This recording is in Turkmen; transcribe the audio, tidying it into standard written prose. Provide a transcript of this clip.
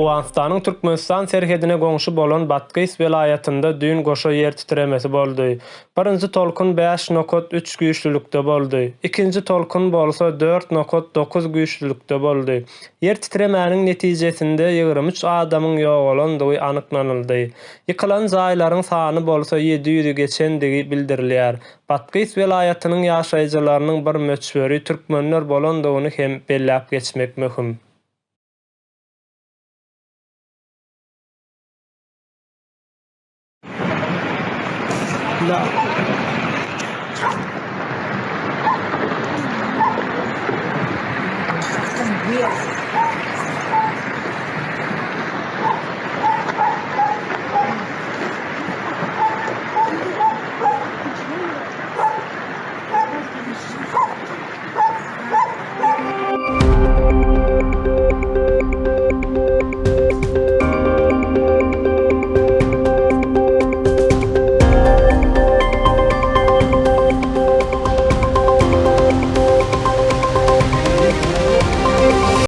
Owganystanyň Türkmenistan serhedine goňşy bolan Batgys welaýatynda düýn goşa ýer titremesi boldy. Birinji tolkun 5 nokat 3 güýçlülikde boldy. Ikinji tolkun bolsa 4 nokat 9 güýçlülikde boldy. Ýer titremäniň netijesinde 23 adamyň ýogalandygy anyklanyldy. Ýykylan jaýlaryň sany bolsa 700-i geçendigi bildirilýär. Batgys welaýatynyň ýaşaýjylarynyň bir möçberi türkmenler bolandygyny hem belläp geçmek möhüm. La.